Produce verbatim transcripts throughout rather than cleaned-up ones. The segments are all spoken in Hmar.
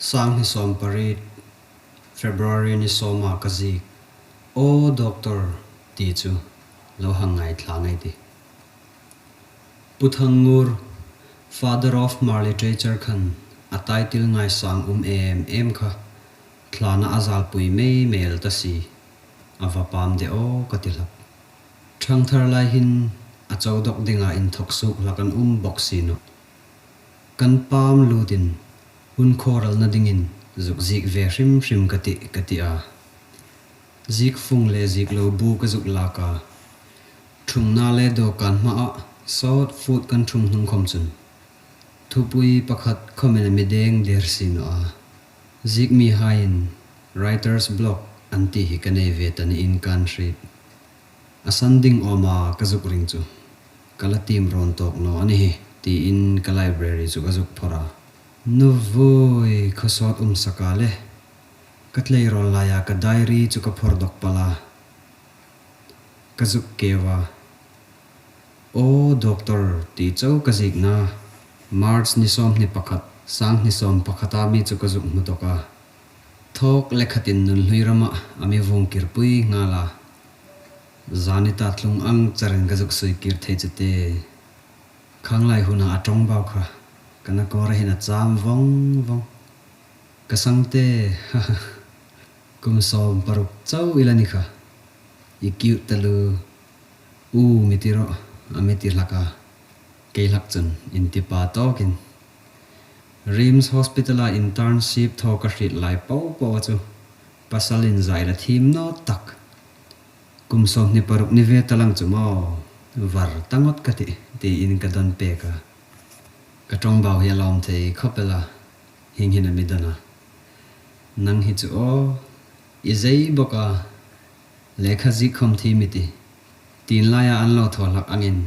Sang hni sawm pariet, February ni sawma ka ziek, "Aw Doctor," ti chu lo hang ngaithla ngei ti. Pu Thangngur, Father of Hmar Literature khan a title ngaisang um em em kha, thlana a zalpui mei mei ta si, a va pam de aw ka ti hlak. Thangthar lai hin a chodok dinga inthok suok hlak an um bok si nawh. Kan pam lutin, hun khawralna dingin zuk ziek ve hrim hrim ka ti, ka ti a. Ziek fung le ziek lo bu ka zuk lak a. Thungna le dawkan hmaa sawt fut kan thung hnung khom chun, thupui pakhat khomin a mi deng der si nawh a. Ziek mihaiin writer's block an ti hi ka nei ve ta niin kan hriet. A san ding awma ka zuk ring chu ka la tiem rawn tawk naw a ni hi, tiin ka library chu ka zuk phawrh a. Nuoi, khawsawt um sak a le. Ka tleirawl laia ka diary chu ka phawrh dawk pal a. Ka zuk keu a. "Aw Doctor," ti chau ka ziekna. March ni sawmhni pakhat, sang hni sawm pakhata mi chu ka zuk hmu dawk a. Thawk le khatin nun hlui rama a mi vuong kir pui nghal a. Zani ta tlung ang charin ka zuk sui kir thei chu te. Khanglai huna a ṭawngbau kha ka na kawra hin a cham vawng vawng. "Ka sangte, kum sawm paruk chau i la ni kha. I cute taluo. U mi ti rawh," a mi ti hlak a. Kei hlak chun intipa tawkin, RIMS Hospital-a internship thaw ka hriet lai po po chu pasalin zai la thiem naw tak. "Kum sawmhni paruk ni ve ta lang chu maw, var ta ngawt ka tih," tiin ka don pek a. Ka ṭawngbau hi a lawm thei khawp el a, hieng hin a mi don a. "Nang hi chu aw, i zei bok a, lekha ziek khom thiem i tih. Tienlaia an lo thaw hlak angin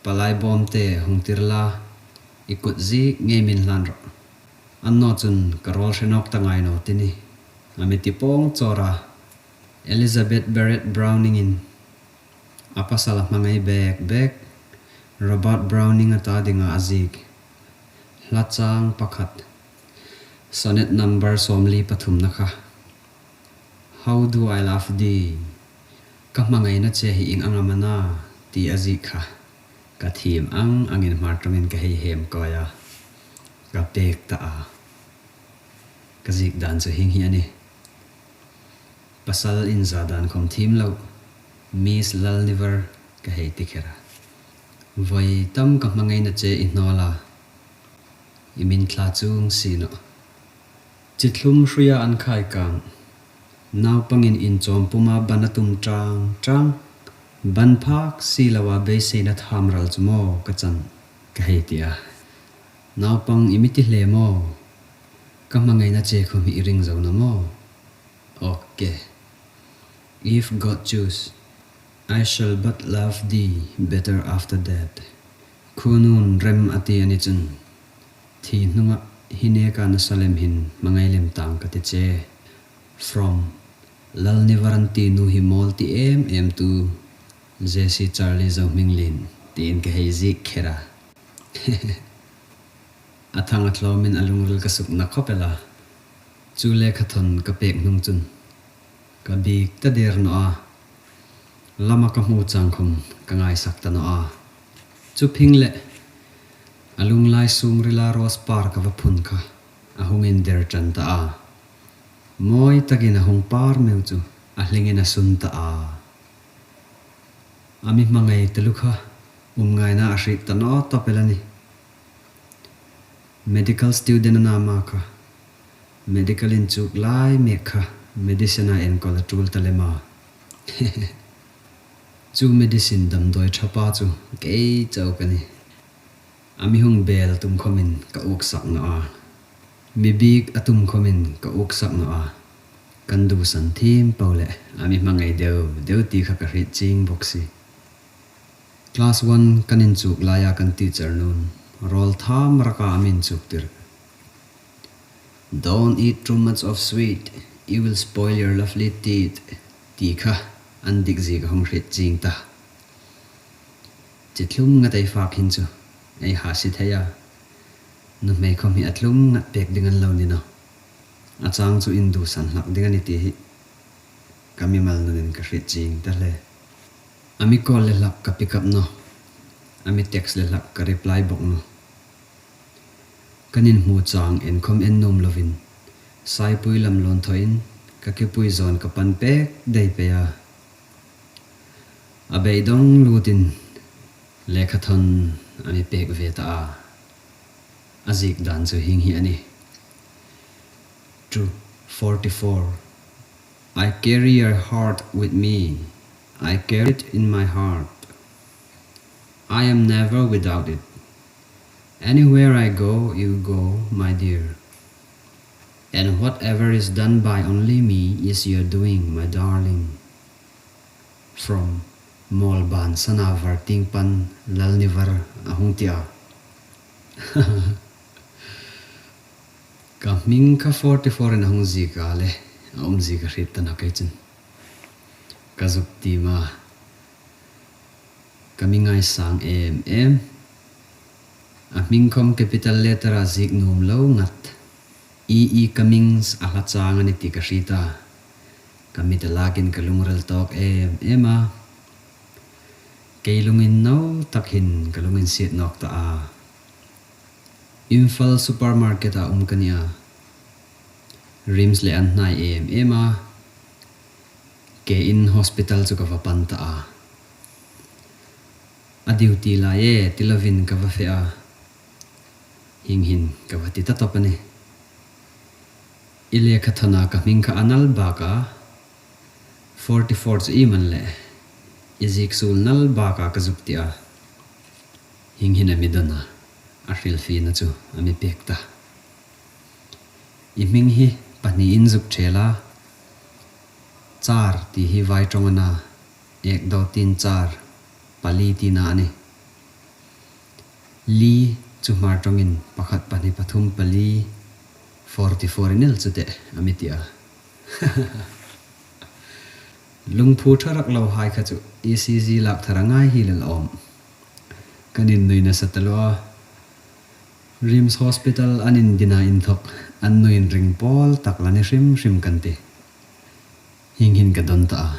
palai bawmte hung tir la, i kut ziek ngei min hlan rawh. Annaw chun ka rawl hre nawk ta ngai naw ti ni," a mi ti pawng chawr a. Elizabeth Barrett Browning-in a pasal a hmangai bek bek Robert Browning-a ta dinga a ziek, hla chang pakhat, sonnet number sawmli pathumna kha, "How do I love thee? Ka hmangaina che hi ieng ang am a na?" ti a ziek kha, ka thiem ang angin hmar ṭawngin ka hei hem kawi a, ka pek ta a. Ka ziek dan chu hieng hi a nih. Pasal inza dan khom thiem lo, Miss Lalnivar ka hei ti kher a. Voi tam ka hmangaina che i hnawl a, i min thla chuong si nawh. Chi thlum hruia an khai kang, naupangin inchawm puma ban a tum ṭang ṭang, ban phak si loa beiseina tham ral chu maw ka chan, ka hei ti a. Naupang, i mi ti hle maw? Ka hmangaina che khom hi i ring zo naw maw? Okay. If God choose, I shall but love thee better after death. Khuonu'n rem a ti a ni chun, thi hnunga hi neka nasa lem hin hmangai lem tang ka ti che. From Lalnivar an ti nu hi mawl ti em em tu J C Charlie Zohminglien, tiin ka hei ziek kher a. A thang a tlawmin a lungril ka sukna khawp el a. Chu lekhathawn ka pek hnung chun ka biek ta der naw a. Lama ka hmu chang khom ka ngaisak ta naw a. Chu phing leh a lunglai sungrila rose par ka va phun kha a hung inder ṭan ta a. Mawi takin a hung par meu chu a hlingin a sun ta a. A mi hmangai taluo kha, um ngaina a hriet ta naw tawp el a nih. Medical student a na ma kha, medical inchuk lai mek kha, medicine-a enkawl a tul ta lem a. Chu medicine damdawi ṭha pa chu kei chau ka nih. A mi hung bel tum khomin ka uksak naw a. Mi biek a tum khomin ka uksak naw a. Kan dusan thiem po leh a mi hmangai deu deu ti kha ka hriet chieng bok si. Class one kan inchuk laia kan teacher nun rawl tham raka a mi inchuk tir. "Don't eat too much of sweet, it will spoil your lovely teeth," ti kha an dik ziek a hung hriet chieng ta. Chi thlum ngat ei fak hin chu ei ha si thei a. Nuhmei khom hi a thlum ngat pek ding an lo ni naw. A chang chu in dusan hlak ding a ni ti hi ka mimal nunin ka hriet chieng ta hle. A mi call le hlak ka pick up naw. A mi text le hlak ka reply bawk naw. Kan inhmu chang en khawm en nuom lovin, Saipui lam lawn thawin ka kepui zawn ka pan pek dai pei a. A beidawng lutin lekhathawn a mi pek ve ta a. A ziek dan chu hieng hi a nih. To forty-four. I carry your heart with me. I carry it in my heart. I am never without it. Anywhere I go, you go, my dear. And whatever is done by only me is your doing, my darling. From Mawlban Sanavar tieng pan Lalnivar a hung ti a. Ka hming kha forty-four-in a hung ziek a le, a um ziek a hriet ta naw kei chun. Ka zuk ti ma. Ka mi ngaisang em em. A hming khawm capital letter-a ziek nuom lo ngat. E E Cummings a hla chang a ni ti ka hriet a. Ka mit a lakin ka lungril tawk em em a. Kei lunginnaw tak hin ka lunginsiet nawk ta a. Imphal supermarket-a um ka ni a. RIMS le an hnai em em a. Keiin hospital chu ka va pan ta a. A duty lai e ti lovin ka va fe a. Hieng hin ka va ti ta tawp a nih. I lekhathawna ka hming kha a nal bak a. Forty-four chu iem a ni le, i ziek suol nal baka ka zuk ti a. Hieng hin a mi dawn a, a hrilfiena chu a mi pek ta. I hming hi pahniin zuk ṭhel a, Char ti hi vai ṭawng a na, ek dawtin Char, pali tina a nih. Li chu Hmar ṭawngin pakhat, pahni, pathum, pali, forty-four-in el chu teh a mi ti a. Lungphu ṭha rak lo hai kha chu E C G lak thar a ngai hi lel awm. Kan innui nasa ta lo a. RIMS Hospital an indina inthok an nuin ring pawl tak la ni hrim hrim kan ti. Hieng hin ka dawn ta a.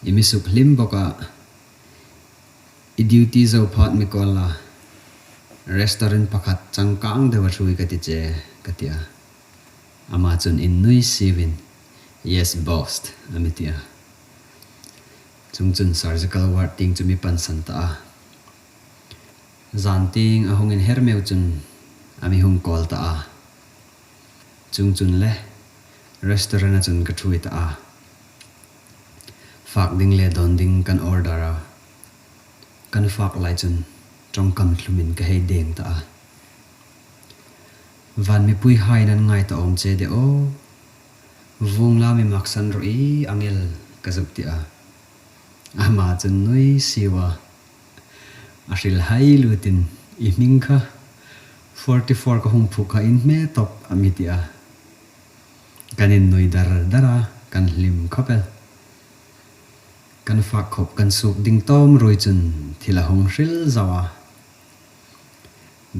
I mi suk hlim bawk a. I duty zo phat mi call a. Restaurant pakhat changkang deu a ṭhuoi ka ti che, ka ti a. Ama chun innui sievin, "Yes, boss," a mi ti a. Chuongchun surgical ward tieng chu mi pansan ta a. Zan tieng a hung inher meu chun a mi hung call ta a. Chuongchun le restaurant-a chun ka ṭhuoi ta a. Fak ding le dawn ding kan order a. Kan fak lai chun ṭawngkam thlumin ka hei deng ta a. Van mipuihaiin an ngai ta awm che de aw. Vung la mi maksan rawh i angel, ka zuk ti a. Ama chun nui siu a. A hril hai lutin, "I hming kha forty-four ka hung phuok kha in hme tawp," a mi ti a. Kan innui dar dar a, kan hlim khawp el. Kan fak khawp kan suok ding tawm ruoi chun thil a hung hril zau a.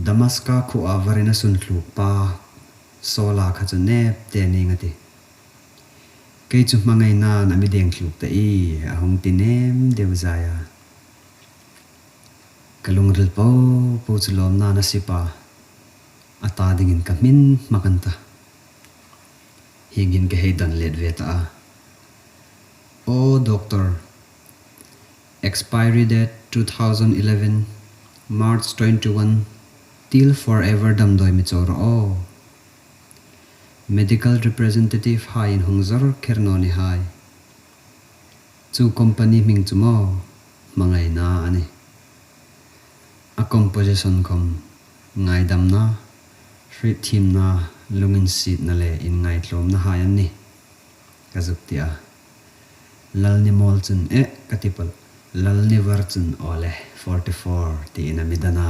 Damaska khuoa varin a sun thluk pa Sawla kha chu nep te ning a tih. Kei chu hmangainain a mi deng thluk ta i, a hung ti nem deu zai a. Ka lungril po po chu lawmnain a sip a, a ta dingin ka hmin hmak an ta. Hieng hin ka hei dawn let ve ta a. "Oh, doctor, expiry date two thousand eleven, March twenty-one, till forever damdawi mi chawl rawh aw. Medical representative haiin hung zawr kher naw ni hai. Chu company hming chu maw, hmangaina a nih. A composition khawm ngaidamna, hrietthiemna, lunginsietna le inngaitlawmna hai an nih," ka zuk ti a. Lalnimawl chun, "Eh," ka ti pal. Lalnivar chun, "Aw le, forty-four," tiin a mi dawn a.